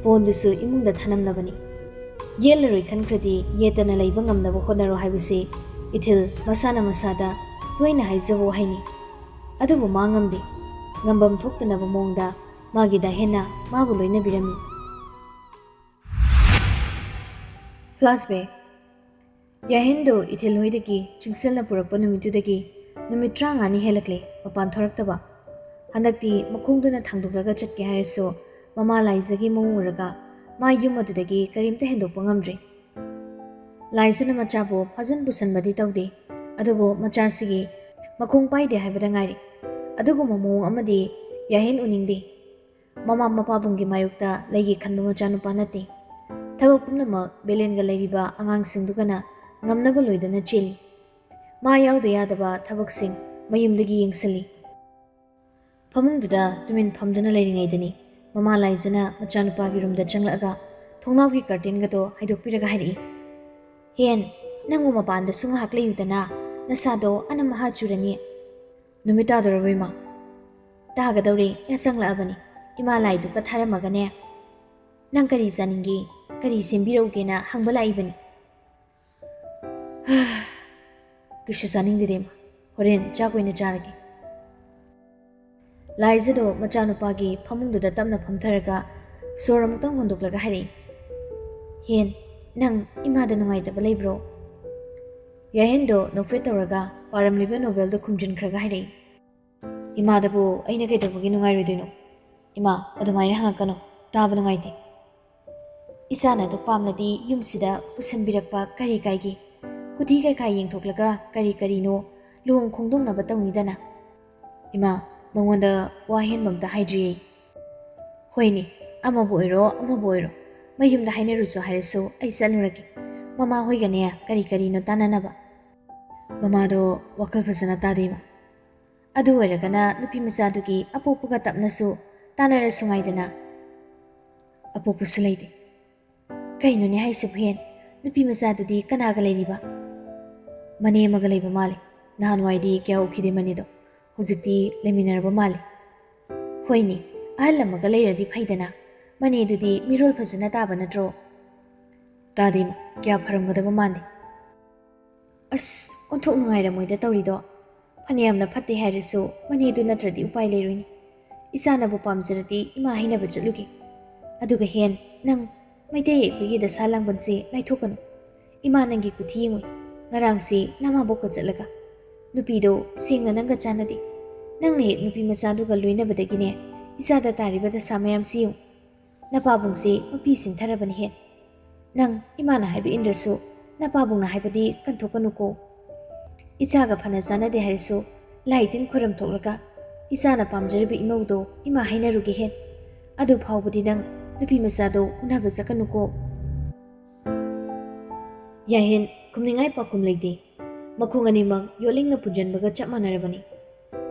ꯐꯣꯟꯗꯨꯁꯨ ꯏꯃꯨꯡꯗ ꯊꯅꯝꯂꯕꯅꯤ꯫ ꯌꯦꯠꯂꯔꯣꯏ ꯈꯟꯈ꯭ꯔꯗꯤ ꯌꯦꯠꯇꯅ ꯂꯩꯕ ꯉꯝꯅꯕ ꯍꯣꯠꯅꯔꯣ ꯍꯥꯏꯕꯁꯤ ꯏꯊꯤꯜ ꯃꯁꯥꯅ ꯃꯁꯥꯗ ꯇꯣꯏꯅ ꯍꯥꯏꯖꯕ ꯋꯥꯍꯩꯅꯤ꯫ ꯑꯗꯨꯕꯨ ꯃꯥ ꯉꯝꯗꯦ꯫ ꯉꯝꯕꯝ ꯊꯣꯛꯇꯅꯕ ꯃꯑꯣꯡꯗ ꯃꯥꯒꯤ ꯗꯥꯍꯦꯟꯅ ꯃꯥꯕꯨ ꯂꯣꯏꯅꯕꯤꯔꯝꯃꯤ꯫ Flashback꯫ ꯌꯥꯍꯦꯟꯗꯨ ꯏꯊꯤꯜ ꯍꯣꯏꯗꯒꯤ ꯆꯤꯡꯁꯤꯜꯅ ꯄꯨꯔꯛꯄ ꯅꯨꯃꯤꯠꯇꯨꯗꯒꯤ ꯅꯨꯃꯤꯠ ꯇꯔꯥꯃꯉꯥꯅꯤ ꯍꯦꯜꯂꯛꯂꯦ ꯃꯄꯥꯟ ꯊꯣꯔꯛꯇꯕ꯫ ꯍꯟꯗꯛꯇꯤ ꯃꯈꯣꯡꯗꯨꯅ ꯊꯥꯡꯗꯣꯛꯂꯒ ꯆꯠꯀꯦ ꯍꯥꯏꯔꯁꯨ ꯃꯃꯥ ꯂꯥꯏꯖꯒꯤ ꯃꯑꯣꯡ ꯎꯔꯒ ꯃꯥ ꯌꯨꯝ ꯑꯗꯨꯗꯒꯤ ꯀꯔꯤꯝꯇ ꯍꯦꯟꯗꯣꯛꯄ ꯉꯝꯗ꯭ꯔꯦ꯫ ꯂꯥꯏꯖꯅ ꯃꯆꯥꯕꯨ ꯐꯥꯖꯟ ꯄꯨꯁꯟꯕꯗꯤ ꯇꯧꯗꯦ, ꯑꯗꯨꯕꯨ ꯃꯆꯥꯁꯤꯒꯤ ꯃꯈꯣꯡ ꯄꯥꯏꯗꯦ ꯍꯥꯏꯕꯗ ꯉꯥꯏꯔꯦ꯫ ꯑꯗꯨꯒꯨꯝꯕ ꯃꯑꯣꯡ ꯑꯃꯗꯤ ꯌꯥꯍꯦꯟ ꯎꯅꯤꯡꯗꯦ꯫ ꯃꯃꯥ ꯃꯄꯥꯕꯨꯡꯒꯤ ꯃꯥꯌꯣꯛꯇ ꯂꯩꯒꯦ ꯈꯟꯕ ꯃꯆꯥꯅꯨꯄꯥ ꯅꯠꯇꯦ꯫ ꯊꯕꯛ ꯄꯨꯝꯅꯃꯛ ꯕꯦꯂꯦꯟꯒ ꯂꯩꯔꯤꯕ ꯑꯉꯥꯡꯁꯤꯡꯗꯨꯒꯅ ꯉꯝꯅꯕ ꯂꯣꯏꯗꯅ ꯆꯦꯜꯂꯤ꯫ ꯃꯥ ꯌꯥꯎꯗ ꯌꯥꯗꯕ ꯊꯕꯛꯁꯤꯡ ꯃꯌꯨꯝꯗꯒꯤ ꯌꯦꯡꯁꯤꯜꯂꯤ꯫ ꯐꯃꯨꯡꯗꯨꯗ ꯇꯨꯃꯤꯟ ꯐꯝꯗꯨꯅ ꯂꯩꯔꯤꯉꯩꯗꯅꯤ ꯃꯃꯥ ꯂꯥꯏꯖꯅ ꯃꯆꯥꯅꯨꯄꯥꯒꯤ ꯔꯨꯝꯗ ꯆꯪꯂꯛꯑꯒ ꯊꯣꯡꯅꯥꯎꯒꯤ ꯀꯔꯇꯦꯟꯒꯗꯣ ꯍꯥꯏꯗꯣꯛꯄꯤꯔꯒ ꯍꯥꯏꯔꯛꯏ, "ꯍꯦꯟ, ꯅꯪꯕꯨ ꯃꯄꯥꯟꯗꯁꯨ ꯉꯥꯏꯍꯥꯛ ꯂꯩꯌꯨꯗꯅ, ꯅꯁꯥꯗꯣ ꯑꯅꯝ ꯑꯍꯥ ꯆꯨꯔꯅꯤ꯫ ꯅꯨꯃꯤꯠ ꯇꯥꯗꯧꯔꯕꯣ, ꯏꯃꯥ?" "ꯇꯥꯒꯗꯧꯔꯦ, ꯌꯥꯆꯪꯂꯛꯑꯕꯅꯤ꯫ ꯏꯃꯥ ꯂꯥꯏꯗꯨꯒ ꯊꯥꯔꯝꯃꯒꯅꯦ, ꯅꯪ ꯀꯔꯤ ꯆꯥꯅꯤꯡꯒꯦ, ꯀꯔꯤ ꯁꯦꯝꯕꯤꯔꯛꯎꯒꯦꯅ ꯍꯪꯕ ꯂꯥꯛꯏꯕꯅꯤ꯫" "ꯀꯩꯁꯨ ꯆꯥꯅꯤꯡꯗꯦꯗ, ꯏꯃꯥ꯫ ꯍꯣꯔꯦꯟ ꯆꯥꯛ ꯑꯣꯏꯅ ꯆꯥꯔꯒꯦ꯫" ꯂꯥꯏꯖꯗꯣ ꯃꯆꯥꯅꯨꯄꯥꯒꯤ ꯐꯃꯨꯡꯗꯨꯗ ꯇꯞꯅ ꯐꯝꯊꯔꯒ ꯁꯣꯔ ꯑꯃꯨꯛꯇꯪ ꯍꯣꯟꯗꯣꯛꯂꯒ ꯍꯥꯏꯔꯛꯏ, "ꯍꯦꯟ, ꯅꯪ ꯏꯃꯥꯗ ꯅꯨꯡꯉꯥꯏꯇꯕ ꯂꯩꯕ꯭ꯔꯣ?" ꯌꯥꯍꯦꯟꯗꯣ ꯅꯣꯛꯐꯦꯠ ꯇꯧꯔꯒ ꯄꯥꯔꯝꯂꯤꯕ ꯅꯣꯚꯦꯜꯗꯣ ꯈꯨꯝꯖꯤꯟꯈ꯭ꯔꯒ ꯍꯥꯏꯔꯛꯏ, "ꯏꯃꯥꯗꯕꯨ ꯑꯩꯅ ꯀꯩꯗꯧꯕꯒꯤ ꯅꯨꯡꯉꯥꯏꯔꯣꯏꯗꯣꯏꯅꯣ? ꯏꯃꯥ, ꯑꯗꯨꯃꯥꯏꯅ ꯍꯪꯉꯛꯀꯅꯨ, ꯇꯥꯕ ꯅꯨꯡꯉꯥꯏꯇꯦ꯫ ꯏꯆꯥꯅ ꯑꯗꯨ ꯄꯥꯝꯂꯗꯤ ꯌꯨꯝꯁꯤꯗ ꯄꯨꯁꯟꯕꯤꯔꯛꯄ ꯀꯔꯤ ꯀꯥꯏꯒꯦ? ꯀꯨꯊꯤ ꯀꯩꯀꯥ ꯌꯦꯡꯊꯣꯛꯂꯒ ꯀꯔꯤ ꯀꯔꯤꯅꯣ ꯂꯨꯍꯣꯡ ꯈꯣꯡꯗꯣꯡꯅꯕ ꯇꯧꯅꯤꯗꯅ꯫" "ꯏꯃꯥ, ꯃꯉꯣꯟꯗ ꯋꯥ ꯍꯦꯟꯕ ꯑꯝꯇ ꯍꯥꯏꯗ꯭ꯔꯤꯌꯦ꯫" "ꯍꯣꯏꯅꯦ, ꯑꯃꯕꯨ ꯑꯣꯏꯔꯣ ꯑꯃꯕꯨ ꯑꯣꯏꯔꯣ, ꯃꯌꯨꯝꯗ ꯍꯥꯏꯅꯔꯨꯆꯣ ꯍꯥꯏꯔꯁꯨ ꯑꯩ ꯆꯠꯂꯨꯔꯒꯦ꯫ ꯃꯃꯥ ꯍꯣꯏꯒꯅꯦ ꯀꯔꯤ ꯀꯔꯤꯅꯣ ꯇꯥꯟꯅꯅꯕ꯫" "ꯃꯃꯥꯗꯣ ꯋꯥꯈꯜ ꯐꯖꯅ ꯇꯥꯗꯦ, ꯏꯃꯥ꯫ ꯑꯗꯨ ꯑꯣꯏꯔꯒꯅ ꯅꯨꯄꯤ ꯃꯆꯥꯗꯨꯒꯤ ꯑꯄꯣꯛꯄꯒ ꯇꯞꯅꯁꯨ ꯇꯥꯟꯅꯔꯁꯨ ꯉꯥꯏꯗꯅ꯫" "ꯑꯄꯣꯛꯄꯁꯨ ꯂꯩꯇꯦ꯫" "ꯀꯩꯅꯣꯅꯦ ꯍꯥꯏꯁꯤꯕꯨ, ꯍꯦꯟ? ꯅꯨꯄꯤ ꯃꯆꯥꯗꯨꯗꯤ ꯀꯅꯥꯒ ꯂꯩꯔꯤꯕ?" "ꯃꯅꯦ ꯑꯃꯒ ꯂꯩꯕ ꯃꯥꯜꯂꯦ꯫ ꯅꯍꯥꯟꯋꯥꯏꯗꯤ ꯀꯌꯥ ꯎꯈꯤꯗꯦ ꯃꯅꯦꯗꯣ꯫ ꯍꯧꯖꯤꯛꯇꯤ ꯂꯩꯃꯤꯟꯅꯔꯕ ꯃꯥꯜꯂꯦ꯫" "ꯍꯣꯏꯅꯦ, ꯑꯍꯜ ꯑꯃꯒ ꯂꯩꯔꯗꯤ ꯐꯩꯗꯅ꯫ ꯃꯅꯦꯗꯨꯗꯤ ꯃꯤꯔꯣꯜ ꯐꯖꯅ ꯇꯥꯕ ꯅꯠꯇ꯭ꯔꯣ?" "ꯇꯥꯗꯦ, ꯏꯃꯥ꯫ ꯀꯌꯥ ꯐꯔꯝꯒꯗꯕ ꯃꯥꯟꯗꯦ꯫" "ꯑꯁ, ꯑꯣꯟꯊꯣꯛ ꯅꯨꯡꯉꯥꯏꯔꯝꯃꯣꯏꯗ ꯇꯧꯔꯤꯗꯣ꯫ ꯐꯅꯌꯥꯝꯅ ꯐꯠꯇꯦ ꯍꯥꯏꯔꯁꯨ ꯃꯅꯦꯗꯨ ꯅꯠꯇ꯭ꯔꯗꯤ ꯎꯄꯥꯏ ꯂꯩꯔꯣꯏꯅꯦ꯫ ꯏꯆꯥꯅꯕꯨ ꯄꯥꯝꯖꯔꯗꯤ ꯏꯃꯥ ꯍꯥꯏꯅꯕ ꯆꯠꯂꯨꯒꯦ꯫ ꯑꯗꯨꯒ ꯍꯦꯟ, ꯅꯪ ꯃꯩꯇꯩ ꯑꯩꯈꯣꯏꯒꯤ ꯗꯁꯥ ꯂꯥꯡꯕꯟꯁꯦ ꯂꯥꯏꯊꯣꯛꯀꯅꯨ꯫ ꯏꯃꯥ ꯅꯪꯒꯤ ꯀꯨꯊꯤ ꯌꯦꯡꯉꯨ꯫ ꯉꯔꯥꯡꯁꯤ ꯅꯃꯥꯕꯣꯛꯀ ꯆꯠꯂꯒ ꯅꯨꯄꯤꯗꯣ ꯁꯦꯡꯅ ꯅꯪꯒ ꯆꯥꯟꯅꯗꯦ꯫ ꯅꯪꯅ ꯍꯦꯛ ꯅꯨꯄꯤ ꯃꯆꯥꯗꯨꯒ ꯂꯣꯏꯅꯕꯗꯒꯤꯅꯦ ꯏꯆꯥꯗ ꯇꯥꯔꯤꯕ ꯗꯁꯥ ꯃꯌꯥꯝꯁꯤ ꯌꯦꯡꯉꯨ꯫ ꯅꯄꯥꯕꯨꯡꯁꯤ ꯃꯄꯤ ꯁꯤꯡꯊꯔꯕꯅꯤ ꯍꯦꯟ꯫ ꯅꯪ ꯏꯃꯥꯅ ꯍꯥꯏꯕ ꯏꯟꯗ꯭ꯔꯁꯨ ꯅꯄꯥꯕꯨꯡꯅ ꯍꯥꯏꯕꯗꯤ ꯀꯟꯊꯣꯛꯀꯅꯨꯀꯣ꯫ ꯏꯆꯥꯒ ꯐꯅ ꯆꯥꯟꯅꯗꯦ ꯍꯥꯏꯔꯁꯨ ꯂꯥꯏ ꯇꯤꯟ ꯈꯣꯏꯔꯝ ꯊꯣꯛꯂꯒ ꯏꯆꯥꯅ ꯄꯥꯝꯖꯔꯤꯕ ꯏꯃꯧꯗꯣ ꯏꯃꯥ ꯍꯥꯏꯅꯔꯨꯒꯦ ꯍꯦꯟ꯫ ꯑꯗꯨ ꯐꯥꯎꯕꯗꯤ ꯅꯪ ꯅꯨꯄꯤ ꯃꯆꯥꯗꯣ ꯎꯅꯕ ꯆꯠꯀꯅꯨꯀꯣ꯫" ꯌꯥꯍꯦꯟ ꯈꯨꯝꯅꯤꯡꯉꯥꯏ ꯄꯥꯎꯈꯨꯝ ꯂꯩꯇꯦ꯫ ꯃꯈꯣꯡ ꯑꯅꯤꯃꯛ ꯌꯣꯠꯂꯤꯡꯅ ꯄꯨꯟꯖꯟꯕꯒ ꯆꯞ ꯃꯥꯟꯅꯔꯕꯅꯤ꯫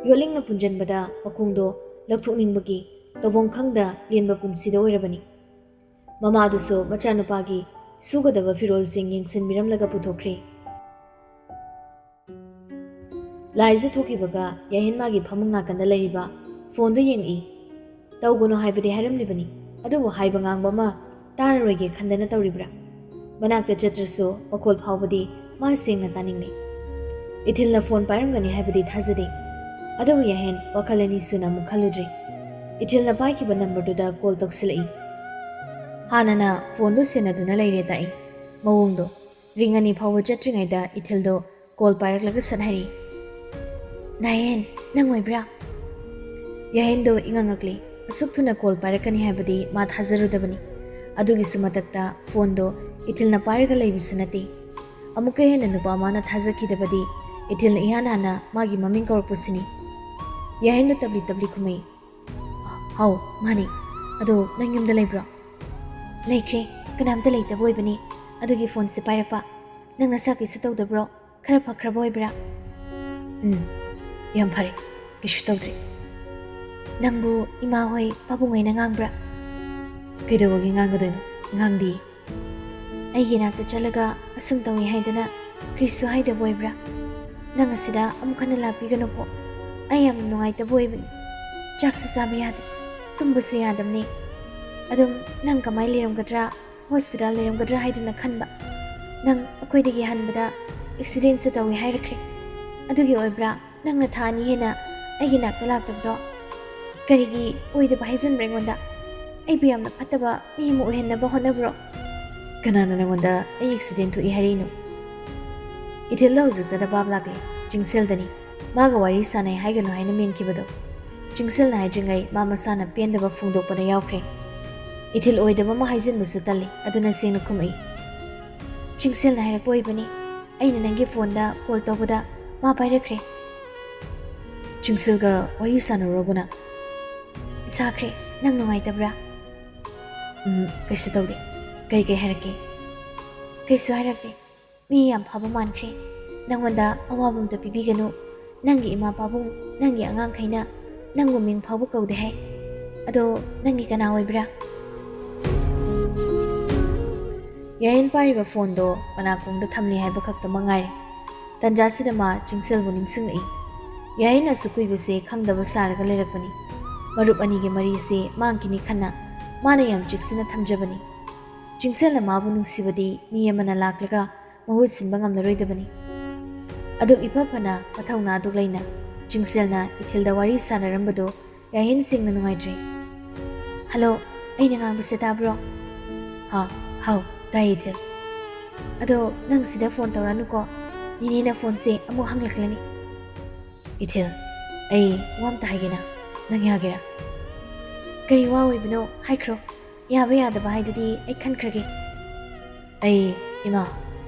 ꯌꯣꯠꯂꯤꯡꯅ ꯄꯨꯟꯖꯟꯕꯗ ꯃꯈꯣꯡꯗꯣ ꯂꯧꯊꯣꯛꯅꯤꯡꯕꯒꯤ ꯇꯧꯐꯝ ꯈꯪꯗ ꯂꯦꯟꯕ ꯄꯨꯟꯁꯤꯗ ꯑꯣꯏꯔꯕꯅꯤ꯫ ꯃꯃꯥꯗꯨꯁꯨ ꯃꯆꯥꯅꯨꯄꯥꯒꯤ ꯁꯨꯒꯗꯕ ꯐꯤꯔꯣꯜꯁꯤꯡ ꯌꯦꯡꯁꯤꯟꯕꯤꯔꯝꯂꯒ ꯄꯨꯊꯣꯛꯈ꯭ꯔꯦ꯫ ꯂꯥꯏꯖ ꯊꯣꯛꯈꯤꯕꯒ ꯌꯥꯍꯦꯟ ꯃꯥꯒꯤ ꯐꯃꯨꯡ ꯅꯥꯀꯟꯗ ꯂꯩꯔꯤꯕ ꯐꯣꯟꯗꯨ ꯌꯦꯡꯉꯛꯏ꯫ ꯇꯧꯒꯅꯨ ꯍꯥꯏꯕꯗꯤ ꯍꯥꯏꯔꯝꯂꯤꯕꯅꯤ, ꯑꯗꯨꯕꯨ ꯍꯥꯏꯕ ꯉꯥꯡꯕ ꯑꯃ ꯇꯥꯔꯔꯣꯏꯒꯦ ꯈꯟꯗꯅ ꯇꯧꯔꯤꯕ꯭ꯔꯥ? ꯃꯅꯥꯛꯇ ꯆꯠꯇ꯭ꯔꯁꯨ ꯃꯈꯣꯜ ꯐꯥꯎꯕꯗꯤ ꯃꯥ ꯁꯦꯡꯅ ꯇꯥꯅꯤꯡꯂꯦ꯫ ꯏꯊꯤꯜꯅ ꯐꯣꯟ ꯄꯥꯏꯔꯝꯒꯅꯤ ꯍꯥꯏꯕꯗꯤ ꯊꯥꯖꯗꯦ꯫ ꯑꯗꯨꯕꯨ ꯌꯥꯍꯦꯟ ꯋꯥꯈꯜ ꯑꯅꯤ ꯁꯨꯅ ꯑꯃꯨꯛ ꯈꯜꯂꯨꯗ꯭ꯔꯤ꯫ ꯏꯊꯤꯜꯅ ꯄꯥꯏꯈꯤꯕ ꯅꯝꯕꯔꯗꯨꯗ ꯀꯣꯜ ꯇꯧꯁꯤꯜꯂꯛꯏ꯫ ꯍꯥꯟꯅꯅ ꯐꯣꯟꯗꯨ ꯁꯦꯟꯅꯗꯨꯅ ꯂꯩꯔꯦ ꯇꯥꯛꯏ꯫ ꯃꯑꯣꯡꯗꯣ ꯔꯤꯡ ꯑꯅꯤ ꯐꯥꯎꯕ ꯆꯠꯇ꯭ꯔꯤꯉꯩꯗ ꯏꯊꯤꯜꯗꯣ ꯀꯣꯜ ꯄꯥꯏꯔꯛꯂꯒ ꯁꯠ ꯍꯥꯏꯔꯤ꯫ "ꯅꯥꯌꯦꯟ, ꯅꯪ ꯑꯣꯏꯕ꯭ꯔꯥ?" ꯌꯥꯍꯦꯟꯗꯣ ꯏꯉꯛꯉꯛꯂꯤ꯫ ꯑꯁꯨꯛ ꯊꯨꯅ ꯀꯣꯜ ꯄꯥꯏꯔꯛꯀꯅꯤ ꯍꯥꯏꯕꯗꯤ ꯃꯥ ꯊꯥꯖꯔꯨꯗꯕꯅꯤ꯫ ꯑꯗꯨꯒꯤꯁꯨ ꯃꯊꯛꯇ ꯐꯣꯟꯗꯣ ꯏꯊꯤꯜꯅ ꯄꯥꯏꯔꯒ ꯂꯩꯕꯁꯨ ꯅꯠꯇꯦ꯫ ꯑꯃꯨꯛꯀ ꯍꯦꯟꯅ ꯅꯨꯄꯥ ꯑꯃꯅ ꯊꯥꯖꯈꯤꯗꯕꯗꯤ ꯏꯊꯤꯜꯅ ꯏꯍꯥꯟ ꯍꯥꯟꯅ ꯃꯥꯒꯤ ꯃꯃꯤꯡ ꯀꯧꯔꯛꯄꯁꯤꯅꯤ꯫ ꯌꯥꯍꯦꯟꯗꯣ ꯇꯞꯂꯤ ꯇꯞꯂꯤ ꯈꯨꯝꯃꯤ꯫ "ꯍꯥꯎ, ꯃꯥꯅꯤ꯫ ꯑꯗꯣ ꯅꯪ ꯌꯨꯝꯗ ꯂꯩꯕ꯭ꯔꯣ? ꯂꯩꯈ꯭ꯔꯦ꯫ ꯀꯅꯥꯝꯇ ꯂꯩꯇꯕ ꯑꯣꯏꯕꯅꯤ꯫ ꯑꯗꯨꯒꯤ ꯐꯣꯟꯁꯦ ꯄꯥꯏꯔꯛꯄ꯫ ꯅꯪ ꯅꯁꯥ ꯀꯩꯁꯨ ꯇꯧꯗꯕ꯭ꯔꯣ? ꯈꯔ ꯐꯈ꯭ꯔꯕ ꯑꯣꯏꯕ꯭ꯔꯥ?" "ꯎꯝ, ꯌꯥꯝ ꯐꯔꯦ꯫ ꯀꯩꯁꯨ ꯇꯧꯗ꯭ꯔꯤ꯫ ꯅꯪꯕꯨ ꯏꯃꯥ ꯍꯣꯏ, ꯄꯥꯕꯨꯡ ꯍꯣꯏꯅ ꯉꯥꯡꯕ꯭ꯔꯥ?" "ꯀꯩꯗꯧꯕꯒꯤ ꯉꯥꯡꯒꯗꯣꯏꯅꯣ? ꯉꯥꯡꯗꯦ꯫" "ꯑꯩꯒꯤ ꯏꯅꯥꯛꯇ ꯆꯠꯂꯒ ꯑꯁꯨꯝ ꯇꯧꯏ ꯍꯥꯏꯗꯅ ꯀꯔꯤꯁꯨ ꯍꯥꯏꯗꯕ ꯑꯣꯏꯕ꯭ꯔꯥ? ꯅꯪ ꯑꯁꯤꯗ ꯑꯃꯨꯛ ꯍꯟꯅ ꯂꯥꯛꯄꯤꯒꯅꯨꯀꯣ꯫ ꯑꯩ ꯌꯥꯝ ꯅꯨꯡꯉꯥꯏꯇꯕ ꯑꯣꯏꯕꯅꯤ꯫ ꯆꯥꯛꯁꯨ ꯆꯥꯕ ꯌꯥꯗꯦ, ꯇꯨꯝꯕꯁꯨ ꯌꯥꯗꯕꯅꯤ꯫ ꯑꯗꯨꯝ ꯅꯪ ꯀꯃꯥꯏꯅ ꯂꯩꯔꯝꯒꯗ꯭ꯔꯥ, ꯍꯣꯁꯄꯤꯇꯥꯜ ꯂꯩꯔꯝꯒꯗ꯭ꯔꯥ ꯍꯥꯏꯗꯨꯅ ꯈꯟꯕ꯫ ꯅꯪ ꯑꯩꯈꯣꯏꯗꯒꯤ ꯍꯟꯕꯗ ꯑꯦꯛꯁꯤꯗꯦꯟꯁꯨ ꯇꯧꯏ ꯍꯥꯏꯔꯛꯈ꯭ꯔꯦ꯫ ꯑꯗꯨꯒꯤ ꯑꯣꯏꯕ꯭ꯔꯥ ꯅꯪꯅ ꯊꯥ ꯑꯅꯤ ꯍꯦꯟꯅ ꯑꯩꯒꯤ ꯅꯥꯛꯇ ꯂꯥꯛꯇꯕꯗꯣ? ꯀꯔꯤꯒꯤ ꯑꯣꯏꯗꯕ ꯍꯥꯏꯖꯤꯟꯕ꯭ꯔꯥ ꯑꯩꯉꯣꯟꯗ? ꯑꯩꯕꯨ ꯌꯥꯝꯅ ꯐꯠꯇꯕ ꯃꯤ ꯑꯃ ꯑꯣꯏꯍꯟꯅꯕ ꯍꯣꯠꯅꯕ꯭ꯔꯣ?" "ꯀꯅꯥꯅ ꯅꯪꯉꯣꯟꯗ ꯑꯩ ꯑꯦꯛꯁꯤꯗꯦꯟ ꯊꯣꯛꯏ ꯍꯥꯏꯔꯛꯏꯅꯣ?" ꯏꯊꯤꯜꯗ ꯍꯧꯖꯤꯛꯇꯗ ꯚꯥꯞ ꯂꯥꯛꯂꯦ꯫ ꯆꯤꯡꯁꯦꯜꯗꯅꯤ꯫ ꯃꯥꯒ ꯋꯥꯔꯤ ꯁꯥꯟꯅꯩ ꯍꯥꯏꯒꯅꯨ ꯍꯥꯏꯅ ꯃꯦꯟꯈꯤꯕꯗꯣ꯫ ꯆꯤꯡꯁꯦꯜꯅ ꯍꯥꯏꯗ꯭ꯔꯤꯉꯩ ꯃꯥ ꯃꯁꯥꯅ ꯄꯦꯟꯗꯕ ꯐꯣꯡꯗꯣꯛꯄꯗ ꯌꯥꯎꯈ꯭ꯔꯦ꯫ ꯏꯊꯤꯜ ꯑꯣꯏꯗꯕ ꯑꯃ ꯍꯥꯏꯖꯤꯟꯕꯁꯨ ꯇꯜꯂꯤ, ꯑꯗꯨꯅ ꯁꯦꯡꯅ ꯈꯨꯝꯃꯛꯏ꯫ "ꯆꯤꯡꯁꯦꯜꯅ ꯍꯥꯏꯔꯛꯄ ꯑꯣꯏꯕꯅꯤ꯫ ꯑꯩꯅ ꯅꯪꯒꯤ ꯐꯣꯟꯗ ꯀꯣꯜ ꯇꯧꯕꯗ ꯃꯥ ꯄꯥꯏꯔꯛꯈ꯭ꯔꯦ꯫" "ꯆꯤꯡꯁꯦꯜꯒ ꯋꯥꯔꯤ ꯁꯥꯟꯅꯔꯨꯔꯕꯣ ꯅꯪ?" "ꯁꯥꯈ꯭ꯔꯦ꯫ ꯅꯪ ꯅꯨꯡꯉꯥꯏꯇꯕ꯭ꯔꯥ?" "ꯎꯝ, ꯀꯩꯁꯨ ꯇꯧꯗꯦ꯫ ꯀꯩ ꯀꯩ ꯍꯥꯏꯔꯛꯀꯦ?" "ꯀꯩꯁꯨ ꯍꯥꯏꯔꯛꯇꯦ꯫ ꯃꯤ ꯌꯥꯝ ꯐꯕ ꯃꯥꯟꯈ꯭ꯔꯦ꯫ ꯅꯪꯉꯣꯟꯗ ꯑꯋꯥꯕ ꯑꯝꯇ ꯄꯤꯕꯤꯒꯅꯨ꯫ ꯅꯪꯒꯤ ꯏꯃꯥ ꯄꯥꯕꯨꯡ, ꯅꯪꯒꯤ ꯑꯉꯥꯡꯈꯩꯅ ꯅꯪꯕꯨ ꯃꯤꯡ ꯐꯥꯎꯕ ꯀꯧꯗꯦ ꯍꯥꯏ꯫ ꯑꯗꯣ ꯅꯪꯒꯤ ꯀꯅꯥ ꯑꯣꯏꯕ꯭ꯔꯥ?" ꯌꯥꯍꯦꯟ ꯄꯥꯏꯔꯤꯕ ꯐꯣꯟꯗꯣ ꯃꯅꯥꯀꯣꯡꯗ ꯊꯝꯂꯤ ꯍꯥꯏꯕ ꯈꯛꯇꯃꯛ ꯉꯥꯏꯔꯦ꯫ ꯇꯟꯖꯥꯁꯤꯗ ꯃꯥ ꯆꯤꯡꯁꯦꯜꯕꯨ ꯅꯤꯡꯁꯤꯡꯂꯛꯏ꯫ ꯌꯥꯍꯦꯟ ꯑꯁꯨꯛ ꯀꯨꯏꯕꯁꯦ ꯈꯪꯗꯕ ꯁꯥꯔꯒ ꯂꯩꯔꯛꯄꯅꯤ꯫ ꯃꯔꯨꯞ ꯑꯅꯤꯒꯤ ꯃꯔꯤꯁꯦ ꯃꯥꯡꯈꯤꯅꯤ ꯈꯟꯅ ꯃꯥꯅ ꯌꯥꯝ ꯆꯦꯛꯁꯤꯟꯅ ꯊꯝꯖꯕꯅꯤ꯫ ꯆꯤꯡꯁꯦꯜꯅ ꯃꯥꯕꯨ ꯅꯨꯡꯁꯤꯕꯗꯤ ꯃꯤ ꯑꯃꯅ ꯂꯥꯛꯂꯒ ꯃꯍꯨꯠ ꯁꯤꯟꯕ ꯉꯝꯂꯔꯣꯏꯗꯕꯅꯤ꯫ ꯑꯗꯨꯛ ꯏꯐ ꯐꯅ ꯃꯊꯧꯅꯥ ꯑꯗꯨꯛ ꯂꯩꯅ ꯆꯤꯡꯁꯦꯜꯅ ꯏꯊꯤꯜꯗ ꯋꯥꯔꯤ ꯁꯥꯟꯅꯔꯝꯕꯗꯨ ꯌꯥꯍꯦꯟ ꯁꯦꯡꯅ ꯅꯨꯡꯉꯥꯏꯇ꯭ꯔꯦ꯫ "ꯍꯜꯂꯣ, ꯑꯩꯅ ꯉꯥꯡꯕꯁꯦ ꯇꯥꯕ꯭ꯔꯣ?" "ꯍꯥ, ꯍꯥꯎ, ꯇꯥꯏ ꯏꯊꯤꯜ꯫ ꯑꯗꯣ ꯅꯪ ꯁꯤꯗ ꯐꯣꯟ ꯇꯧꯔꯛꯑꯅꯨꯀꯣ, ꯅꯦꯅꯦꯅ ꯐꯣꯟꯁꯦ ꯑꯃꯨꯛ ꯍꯪꯂꯛꯂꯅꯤ꯫" "ꯏꯊꯤꯜ, ꯑꯩ ꯋꯥ ꯑꯝꯇ ꯍꯥꯏꯒꯦꯅ, ꯅꯪ ꯌꯥꯒꯦꯔꯥ?" "ꯀꯔꯤ ꯋꯥ ꯑꯣꯏꯕꯅꯣ ꯍꯥꯏꯈ꯭ꯔꯣ, ꯌꯥꯕ ꯌꯥꯗꯕ ꯍꯥꯏꯗꯨꯗꯤ ꯑꯩ ꯈꯟꯈ꯭ꯔꯒꯦ꯫" "ꯑꯩ, ꯏꯃꯥ,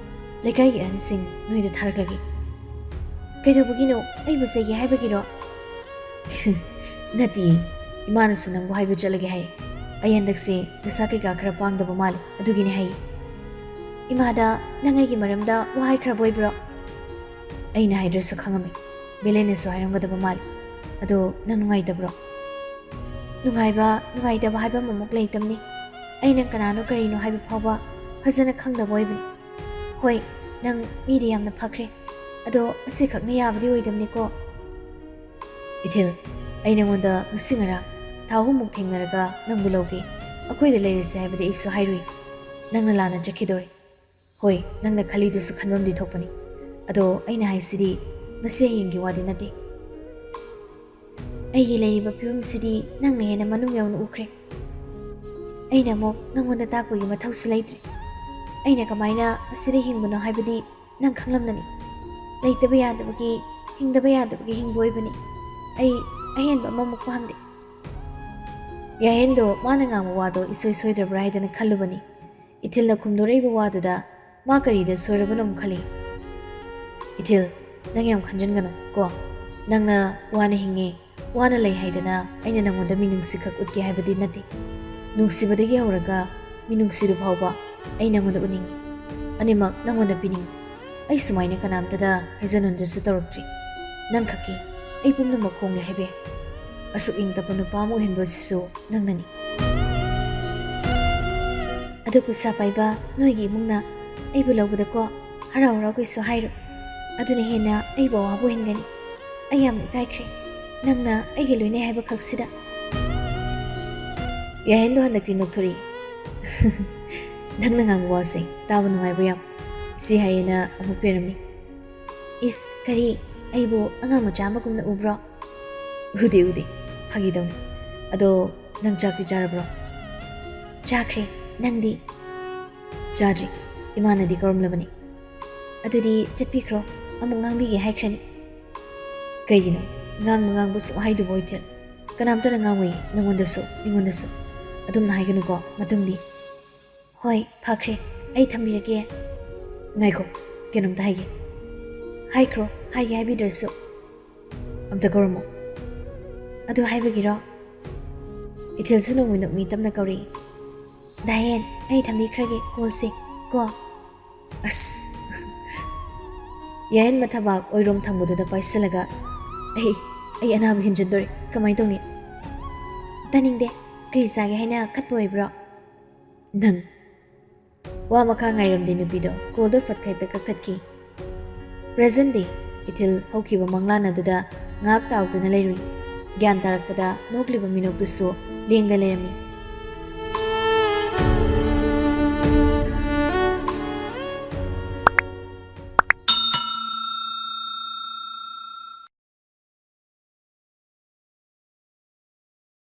ꯂꯩꯀꯥꯏꯒꯤ ꯑꯍꯟꯁꯤꯡ ꯅꯣꯏꯗ ꯊꯥꯔꯛꯂꯒꯦ꯫" "ꯀꯩꯗꯧꯕꯒꯤꯅꯣ? ꯑꯩꯕꯨ ꯆꯩꯒꯦ ꯍꯥꯏꯕꯒꯤꯔꯣ?" "ꯅꯠꯇꯤꯌꯦ, ꯏꯃꯥꯅꯁꯨ ꯅꯪꯕꯨ ꯍꯥꯏꯕ ꯆꯠꯂꯒꯦ ꯍꯥꯏ꯫ ꯑꯩ ꯍꯟꯗꯛꯁꯦ ꯅꯁꯥ ꯀꯩꯀꯥ ꯈꯔ ꯄꯥꯡꯗꯕ ꯃꯥꯜꯂꯦ, ꯑꯗꯨꯒꯤꯅꯦ ꯍꯥꯏ꯫" "ꯏꯃꯥꯗ ꯅꯪ ꯑꯩꯒꯤ ꯃꯔꯝꯗ ꯋꯥ ꯍꯥꯏꯈ꯭ꯔꯕ ꯑꯣꯏꯕ꯭ꯔꯣ?" "ꯑꯩꯅ ꯍꯥꯏꯗ꯭ꯔꯁꯨ ꯈꯪꯉꯝꯃꯤ, ꯕꯦꯂꯦꯟꯅꯁꯨ ꯍꯥꯏꯔꯝꯒꯗꯕ ꯃꯥꯜꯂꯦ꯫ ꯑꯗꯣ ꯅꯪ ꯅꯨꯡꯉꯥꯏꯇꯕ꯭ꯔꯣ?" "ꯅꯨꯡꯉꯥꯏꯕ ꯅꯨꯡꯉꯥꯏꯇꯕ ꯍꯥꯏꯕ ꯑꯃꯃꯨꯛ ꯂꯩꯇꯝꯅꯤ꯫ ꯑꯩꯅ ꯀꯅꯥꯅꯣ ꯀꯔꯤꯅꯣ ꯍꯥꯏꯕ ꯐꯥꯎꯕ ꯐꯖꯅ ꯈꯪꯗꯕ ꯑꯣꯏꯕꯅꯤ꯫ ꯍꯣꯏ, ꯅꯪ ꯃꯤꯗꯤ ꯌꯥꯝꯅ ꯐꯈ꯭ꯔꯦ, ꯑꯗꯣ ꯑꯁꯤꯈꯛꯅ ꯌꯥꯕꯗꯤ ꯑꯣꯏꯗꯝꯅꯤꯀꯣ꯫" "ꯏꯊꯤꯜ, ꯑꯩ ꯅꯉꯣꯟꯗ ꯉꯁꯤ ꯉꯔꯥꯡ ꯊꯥ ꯑꯍꯨꯝꯃꯨꯛ ꯊꯦꯡꯅꯔꯒ ꯅꯪꯕꯨ ꯂꯧꯒꯦ, ꯑꯩꯈꯣꯏꯗ ꯂꯩꯔꯁꯦ ꯍꯥꯏꯕꯗꯤ ꯑꯩꯁꯨ ꯍꯥꯏꯔꯨꯏ꯫ ꯅꯪꯅ ꯂꯥꯟꯅ ꯆꯠꯈꯤꯗꯣꯔꯦ꯫ ꯍꯣꯏ, ꯅꯪꯅ ꯈꯜꯂꯤꯗꯨꯁꯨ ꯈꯟꯐꯝꯗꯤ ꯊꯣꯛꯄꯅꯤ꯫ ꯑꯗꯣ ꯑꯩꯅ ꯍꯥꯏꯁꯤꯗꯤ ꯉꯁꯤ ꯍꯌꯦꯡꯒꯤ ꯋꯥꯗꯤ ꯅꯠꯇꯦ꯫ ꯑꯩꯒꯤ ꯂꯩꯔꯤꯕ ꯐꯤꯕꯝꯁꯤꯗꯤ ꯅꯪꯅ ꯍꯦꯟꯅ ꯃꯅꯨꯡ ꯌꯧꯅ ꯎꯈ꯭ꯔꯦ꯫ ꯑꯩꯅ ꯑꯃꯨꯛ ꯅꯪꯉꯣꯟꯗ ꯇꯥꯛꯄꯒꯤ ꯃꯊꯧꯁꯨ ꯂꯩꯇ꯭ꯔꯦ꯫ ꯑꯩꯅ ꯀꯃꯥꯏꯅ ꯑꯁꯤꯗ ꯍꯤꯡꯕꯅꯣ ꯍꯥꯏꯕꯗꯤ ꯅꯪ ꯈꯪꯂꯝꯂꯅꯤ꯫ ꯂꯩꯇꯕ ꯌꯥꯗꯕꯒꯤ, ꯍꯤꯡꯗꯕ ꯌꯥꯗꯕꯒꯤ ꯍꯤꯡꯕ ꯑꯣꯏꯕꯅꯤ꯫ ꯑꯩ ꯑꯍꯦꯟꯕ ꯑꯃꯃꯨꯛ ꯄꯥꯝꯗꯦ꯫" ꯌꯥꯍꯦꯟꯗꯣ ꯃꯥꯅ ꯉꯥꯡꯕ ꯋꯥꯗꯣ ꯏꯁꯣꯏ ꯁꯣꯏꯗ꯭ꯔꯕ꯭ꯔꯥ ꯍꯥꯏꯗꯅ ꯈꯜꯂꯨꯕꯅꯤ꯫ ꯏꯊꯤꯜꯅ ꯈꯨꯝꯗꯣꯔꯛꯏꯕ ꯋꯥꯗꯨꯗ ꯃꯥ ꯀꯔꯤꯗ ꯁꯣꯏꯔꯕꯅꯣ ꯑꯃꯨꯛ ꯈꯜꯂꯤ꯫ "ꯏꯊꯤꯜ, ꯅꯪ ꯌꯥꯝ ꯈꯟꯖꯟꯒꯅꯨ ꯀꯣ꯫ ꯅꯪꯅ ꯋꯥꯅ ꯍꯤꯡꯉꯦ, ꯋꯥꯅ ꯂꯩ ꯍꯥꯏꯗꯅ ꯑꯩꯅ ꯅꯪꯉꯣꯟꯗ ꯃꯤꯅꯨꯡꯁꯤ ꯈꯛ ꯎꯠꯀꯦ ꯍꯥꯏꯕꯗꯤ ꯅꯠꯇꯦ꯫ ꯅꯨꯡꯁꯤꯕꯗꯒꯤ ꯍꯧꯔꯒ ꯃꯤꯅꯨꯡꯁꯤꯗꯨ ꯐꯥꯎꯕ ꯑꯩ ꯅꯪꯉꯣꯟꯗ ꯎꯠꯅꯤꯡꯉꯤ꯫ ꯑꯅꯤꯃꯛ ꯅꯪꯉꯣꯟꯗ ꯄꯤꯅꯤꯡꯉꯤ꯫ ꯑꯩ ꯁꯨꯃꯥꯏꯅ ꯀꯅꯥꯝꯇꯗ ꯍꯥꯏꯖꯅꯨꯅꯁꯨ ꯇꯧꯔꯛꯇ꯭ꯔꯤ꯫ ꯅꯪ ꯈꯛꯀꯤ ꯑꯩ ꯄꯨꯝꯅꯃꯛ ꯍꯣꯡꯂꯦ ꯍꯥꯏꯕ ꯌꯥꯏ꯫ ꯑꯁꯨꯛ ꯏꯪ ꯇꯞꯄ ꯅꯨꯄꯥ ꯑꯃ ꯑꯣꯏꯍꯟꯕ ꯑꯁꯤꯁꯨ ꯅꯪꯅꯅꯤ꯫" ꯑꯗꯨ ꯄꯩꯁꯥ ꯄꯥꯏꯕ ꯅꯣꯏꯒꯤ ꯏꯃꯨꯡꯅ ꯑꯩꯕꯨ ꯂꯧꯕꯗꯀꯣ ꯍꯔꯥꯎ ꯍꯔꯥꯎ ꯀꯩꯁꯨ ꯍꯥꯏꯔꯣꯏ꯫ ꯑꯗꯨꯅ ꯍꯦꯟꯅ ꯑꯩꯕꯨ ꯑꯋꯥꯕ ꯑꯣꯏꯍꯟꯒꯅꯤ꯫ ꯑꯩ ꯌꯥꯝꯅ ꯏꯀꯥꯏꯈ꯭ꯔꯦ꯫ ꯅꯪꯅ ꯑꯩꯒꯤ ꯂꯣꯏꯅꯩ ꯍꯥꯏꯕ ꯈꯛꯁꯤꯗ꯫ ꯌꯥꯍꯦꯟꯗꯣ ꯍꯟꯗꯛꯇꯤ ꯅꯣꯛꯊꯣꯔꯛꯏ꯫ ꯅꯪꯅ ꯉꯥꯡꯕ ꯋꯥꯁꯦ ꯇꯥꯕ ꯅꯨꯡꯉꯥꯏꯕ ꯌꯥꯝ꯫ ꯁꯤ ꯍꯥꯏꯌꯦꯅ ꯑꯃꯨꯛ ꯄꯦꯔꯝꯃꯤ꯫ ꯏꯁ, ꯀꯔꯤ? ꯑꯩꯕꯨ ꯑꯉꯥꯡ ꯃꯆꯥ ꯑꯃꯒꯨꯝꯅ ꯎꯕ꯭ꯔꯣ? ꯎꯗꯦ, ꯎꯗꯦ꯫ ꯐꯥꯒꯤ ꯇꯧꯅꯤ꯫ ꯑꯗꯣ, ꯅꯪ ꯆꯥꯛꯇꯤ ꯆꯥꯔꯕ꯭ꯔꯣ? ꯆꯥꯈ꯭ꯔꯦ꯫ ꯅꯪꯗꯤ? ꯆꯥꯗ꯭ꯔꯤ꯫ ꯏꯃꯥꯅꯗꯤ ꯀꯧꯔꯝꯂꯕꯅꯤ꯫ ꯑꯗꯨꯗꯤ ꯆꯠꯄꯤꯈ꯭ꯔꯣ꯫ ꯑꯃꯨꯛ ꯉꯥꯡꯕꯤꯒꯦ ꯍꯥꯏꯈ꯭ꯔꯅꯤ꯫ ꯀꯩꯒꯤꯅꯣ? ꯉꯥꯡꯕ ꯉꯥꯡꯕꯁꯨ ꯍꯥꯏꯗꯨꯕꯨ ꯏꯊꯤꯜ꯫ ꯀꯅꯥꯝꯇꯅ ꯉꯥꯡꯉꯨꯏ, ꯅꯉꯣꯟꯗꯁꯨ, ꯑꯩꯉꯣꯟꯗꯁꯨ꯫ ꯑꯗꯨꯝꯅ ꯍꯥꯏꯒꯅꯨꯀꯣ ꯃꯇꯨꯡꯗꯤ꯫ ꯍꯣꯏ, ꯐꯈ꯭ꯔꯦ꯫ ꯑꯩ ꯊꯝꯕꯤꯔꯒꯦ꯫ ꯉꯥꯏꯈꯣ, ꯀꯩꯅꯣꯝꯇ ꯍꯥꯏꯒꯦ꯫ ꯍꯥꯏꯈ꯭ꯔꯣ, ꯍꯥꯏꯒꯦ ꯍꯥꯏꯕꯤꯗ꯭ꯔꯁꯨ꯫ ꯑꯝꯇ ꯀꯧꯔꯝꯃꯣ꯫ ꯑꯗꯨ ꯍꯥꯏꯕꯒꯤꯔꯣ? ꯏꯊꯤꯜꯁꯨ ꯅꯣꯡꯃ ꯅꯣꯛꯃꯤ ꯇꯞꯅ ꯀꯧꯔꯛꯏ꯫ ꯗꯥꯌꯦꯟ, ꯑꯩ ꯊꯝꯕꯤꯈ꯭ꯔꯒꯦ ꯀꯣꯜꯁꯦ ꯀꯣ꯫ ꯑꯁ꯫ ꯌꯥꯌꯦꯟ ꯃꯊꯕꯥꯛ ꯑꯣꯏꯔꯣꯝ ꯊꯪꯕꯗꯨꯗ ꯄꯥꯏꯁꯤꯜꯂꯒ, "ꯑꯩ, ꯑꯩ ꯑꯅꯥꯕ ꯍꯦꯟꯖꯤꯟꯗꯣꯔꯦ꯫ ꯀꯃꯥꯏꯅ ꯇꯧꯅꯤ?" ꯇꯥꯅꯤꯡꯗꯦ꯫ ꯀꯔꯤ ꯆꯥꯒꯦ ꯍꯥꯏꯅ ꯈꯠꯄ ꯑꯣꯏꯕ꯭ꯔꯣ? ꯅꯪ꯫ ꯋꯥ ꯃꯈꯥ ꯉꯥꯏꯔꯝꯗꯦ ꯅꯨꯄꯤꯗꯣ ꯀꯣꯜꯗꯣ ꯐꯠ ꯈꯛꯇ ꯀꯛꯊꯠꯈꯤ꯫ Present day, ꯏꯊꯤꯜ ꯍꯧꯈꯤꯕ ꯃꯪꯂꯥꯟ ꯑꯗꯨꯗ ꯉꯥꯏꯍꯥꯛ ꯇꯥꯎꯗꯨꯅ ꯂꯩꯔꯨꯏ꯫ ꯒ꯭ꯌꯥꯟ ꯇꯥꯔꯛꯄꯗ ꯅꯣꯛꯂꯤꯕ ꯃꯤꯅꯣꯛꯇꯨꯁꯨ ꯂꯦꯡꯗ ꯂꯩꯔꯝꯃꯤ꯫